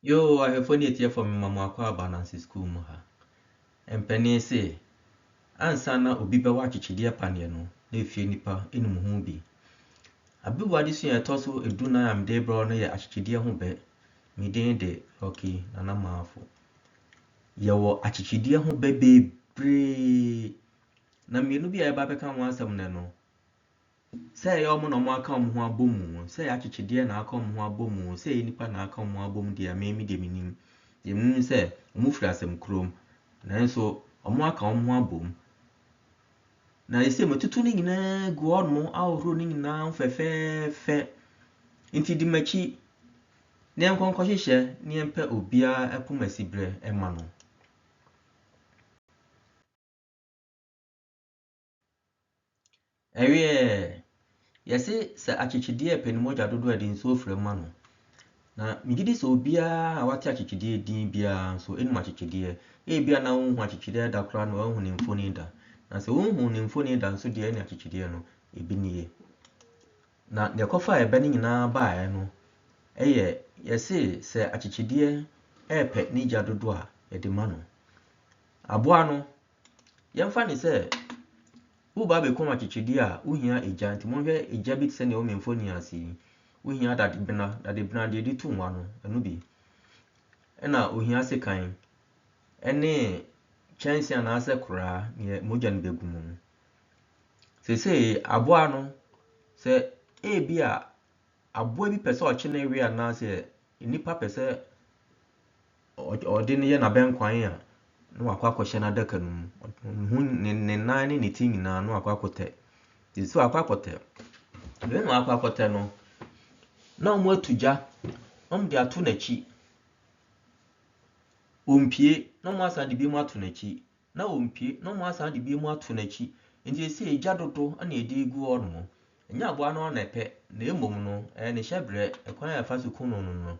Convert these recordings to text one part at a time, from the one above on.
Yoo ahwɛfoɔ ne atiefoɔ mema mo akwaaba Ananse School mu ha. Mpanin se, ansa na obi bɛwɔ akyekyedeɛ paneɛ no, na efie nipa nim ho bi. Abebu adesua a ɛtɔ so edunan a mede rebrɛ wo no yɛ akyekyedeɛ ho bɛ. Me din de Rocky Nana Maafo. Yɛwɔ akyekyedeɛ ho bɛ bebree, na mmienu bi a yɛba abɛka ho asɛm nnɛ no, Sɛ ɛyɛ wɔn na wɔaka wɔn ho abom o, sɛ ɛyɛ akyekyedeɛ na aka wɔn ho abom o, sɛ ɛyɛ nnipa na aka wɔn ho abom deɛ, me me deɛ mennim. Deɛ menim ne sɛ, wɔfiri asɛm kurom, nanso wɔaka wɔn ho abom. Na ɛsɛ matutu ne nyinaa gu hɔnom, ahohoro ne nyinaa ho fɛfɛɛfɛ. Nti di m'akyi na yɛnkɔ nkɔhyehyɛ na yɛmpɛ obiara poma siberɛ mma no. Ɛweɛ, yɛse sɛ akyekyedeɛ pɛ ne mogya dodoɔ a ɛde nsuo frɛ ma no. Na megye di sɛ obiara a wate akyekyedeɛ din biara nso nim akyekyedeɛ. Ebia na wonhu akyekyedeɛ da koraa na woahu ne mfoni da. Na sɛ wonhu ne mfoni da nso deɛ ɛne akyekyedeɛ no, ebi nie. Na deɛ ɛkɔfaa ɛbɛ no nyinaa baeɛ no yɛ yɛse sɛ akyekyedeɛ repɛ ne gya dodoɔ a, yɛde ma no. Aboa no, Yɛmfa no sɛ woreba abɛkum akyekyedeɛ a, wohia egya. Nti monhwɛ egya bi te sɛ nea ɛwɔ me mfoni ase yi. Wohia dadebena, dadebena deɛ yɛde tu nwa no, ɛno bi. Ɛna ohia sekan, ɛne kyɛnse anaasɛ koraa deɛ mogya no bɛgu mu no. Seesei aboa no, sɛ ebi a aboa bi pɛ sɛ ɔkye no we anaasɛ nnipa pɛ sɛ ɔde no yɛ n'abɛnkwan a, na wakɔ akɔhyɛ n'adaka no mu. Ne ho ne ne nan ne ne ti nyinaa na wakɔ akɔtɛ. Nti sɛ wakɔ akɔtɛ, wei na wakɔ akɔtɛ no, na wɔatu gya, na wɔde ato n'akyi. Ɔmpue, na wɔasan de binom ato n'akyi. Na ɔmpue, na wɔasan de binom ato n'akyi. Nti seesei gya dodo na yɛde regu hɔnom. Ɛnyɛ aboa no ara na ɛpɛ, na mmom no, ɛyɛ ne hyɛberɛ, ɛkwan a yɛfa so ku no no no.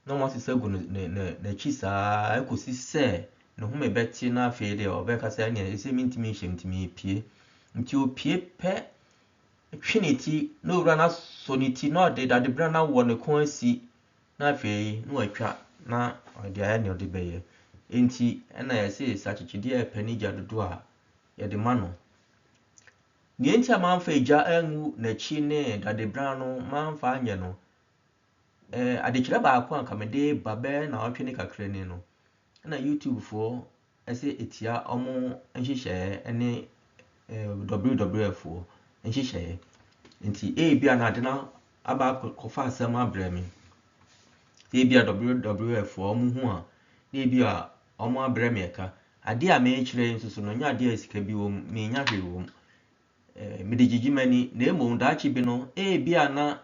na wɔasesa agu no ne ne n'akyi saa ara kɔsi sɛ ne home bɛte na afei deɛ ɔbɛka sɛ ɛneɛ ɛsɛ mentumi nhyɛ nti mepie. Nti opie pɛ twe ne ti na owura no asɔ ne ti na ɔde dadebena no awɔ ne kɔn asi na afei na watwa na ɔde ayɛ nea ɔde bɛyɛ. Nti ɛna yɛse sɛ akyekyedeɛ ɛpɛ ne gya dodoɔ a yɛde ma no. Nea nti a mamfa egya angu n'akyi ne dadebena no mamfa anyɛ no, Eh, adekyerɛ baako a nka mede reba bɛyɛ naawɔtwe ne kakra ni no, ɛna YouTube foɔ ɛsɛ etia wɔn nhyehyɛeɛ ne eh, WWF foɔ nhyehyɛeɛ. Nti ebi a na ade no aba akɔfa asɛm abrɛ me. Ebi a WWF foɔ wɔn hu a, na ebi a wɔn abrɛ me ɛka. Adeɛ a merekyerɛ yi nso so no, nyɛ adeɛ a sika bi wɔ mu, menya hwee wɔ mu. Eh, mede gyigyi m'ani, na mmom daakye bi no, ebi a na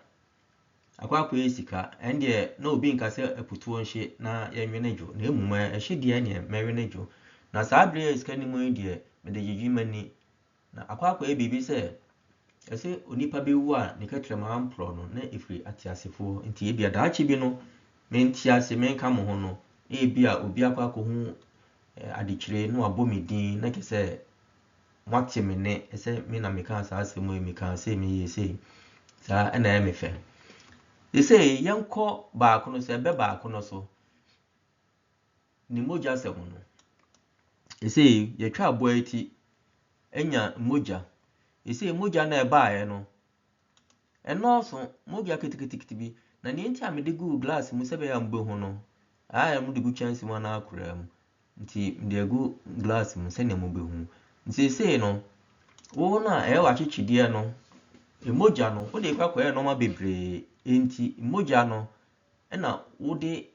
Akɔ akɔyɛ sika, ɛndeɛ na obi nka sɛ aputuo nhye na yɛnwene dwo, na mmom ɛhye deɛ ɛneɛ mɛwene dwo. Na saa berɛ a sika nni mu yi deɛ, mede gyegye m'ani. Na akɔ akɔyɛ biribi sɛ, ɛsɛ onipa bɛwu a ne kɛtrɛma amporɔ no, na ɛfiri ateasefoɔ. Nti ebia daakye bi no, mente ase, menka mo ho no, na ebia obi akɔ akɔhu adekyire na wabɔ me din, na kyerɛ sɛ Moate me nne sɛ me na mekaa saa asɛm yi, mekaa sei, meyɛɛ sei. Saa na ɛyɛ me fɛ. Seesei yɛnkɔ baako no so, ɛbɛ baako no so. Ne mogya asɛm no. Seesei yɛtwa aboa yi ti anya mogya. Seesei mogya no a ɛbaeɛ no, ɛnnɔɔso, mogya ketekete bi. Na nea enti a mede guu glass mu sɛ ɛbɛyɛ a mobɛhu no, ayɛ a mode gu kyɛnse mu anaa koraa mu. Nti mede agu glass mu sɛnea mobɛhu. Nti seesei no, wo no a ɛyɛ w'akyekyedeɛ no, mogya no, wode kɔ akɔyɛ nneɛma bebree. Nti mogya no na wode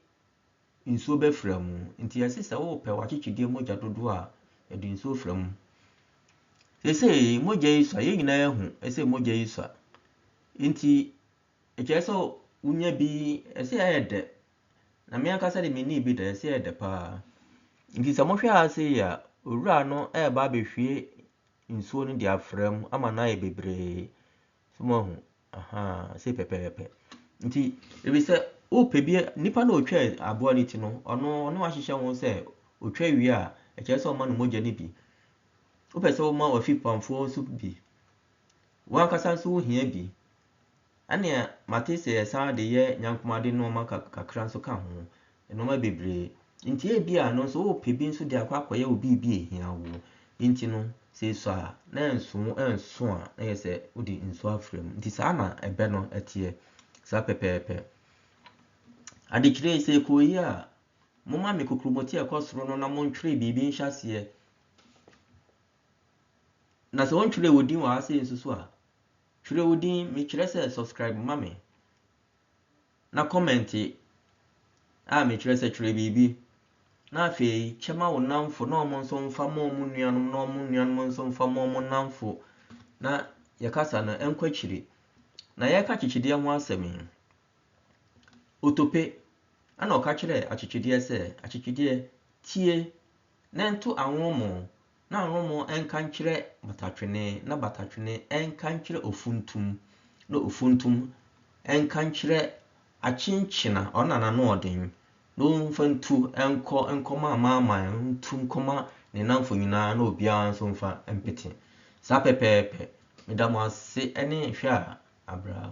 nsuo bɛfra mu. Nti yɛse sɛ wopɛ w'akyekyedeɛ mogya dodoɔ a, yɛde nsuo fra mu. Seesei mogya yi sua, yɛn nyinaa ahu sɛ mogya yi sua. Nti ɛkyerɛ sɛ wonya bi, ɛsɛ ɛyɛ dɛ. Na me ankasa de mennii bi da, ɛsɛ ɛyɛ dɛ paa. Nti sɛ mohwɛ ha sei a, owura no reba abɛhwie nsuo no de afra mu ama no ayɛ bebree. So moahu? Ahaa, sei pɛpɛɛpɛ. Nti, ebi sɛ wopɛ bi, nipa no a ɔtwa aboa no ti no, ɔno ɔne wahyehyɛ ho sɛ ɔtwa wie a, ɛkyerɛ sɛ ɔma no mogya no bi. Wopɛ sɛ woma w'afipamfoɔ nso bi. Wo ankasa nso wohia bi. Ɛnea mate sɛ yɛsan de yɛ nyankomade nnoɔma kakra nso ka ho. nnoɔma bebree. Nti ebia no nso worepɛ bi nso de akɔ akɔyɛ wo biribi a ɛhia wo. Nti no, sɛ ɛsua a na ɛnso ɛnso a na yɛ sɛ wode nsuo afra mu. Nti saa na ɛbɛ no teɛ. Saa pɛpɛɛpɛ. Adekyerɛ yi sɛ ɛkɔɔ yie a, momma me kokurobɔti a ɛkɔ soro no na montwerɛ biribi nhyɛ aseɛ. Na sɛ wontwerɛ wo din wɔ ha sei nso so a, twerɛ wo din, mekyerɛ sɛ subscribe ma me. Na kɔmɛnte a mekyerɛ sɛ twerɛ biribi. Na afei kyɛ ma wo nnamfo na wɔn nso mfa ma wɔn nuanom na wɔn nuanom nso mfa ma wɔn nnamfo. Na yɛkasa no ɛnkɔ akyiri. Na yɛreka akyekyedeɛ ho asɛm yi, Otope ɛna ɔka kyerɛɛ akyekyedeɛ sɛ, Akyekyedeɛ, tie na nto anwommo, na anwommo nka nkyerɛ batatwene, na batatwene nka nkyerɛ ofuntum, na ofuntum nka nkyerɛ akyenkyena, ɔno na n'ano ɔden, na ɔmfa ntu nkɔ nkɔma amanaman, ntu nkɔma ne nnamfo nyinaa na obiara nso mfa mpete. Saa pɛpɛɛpɛ. Meda mo ase ne hwɛ a abra.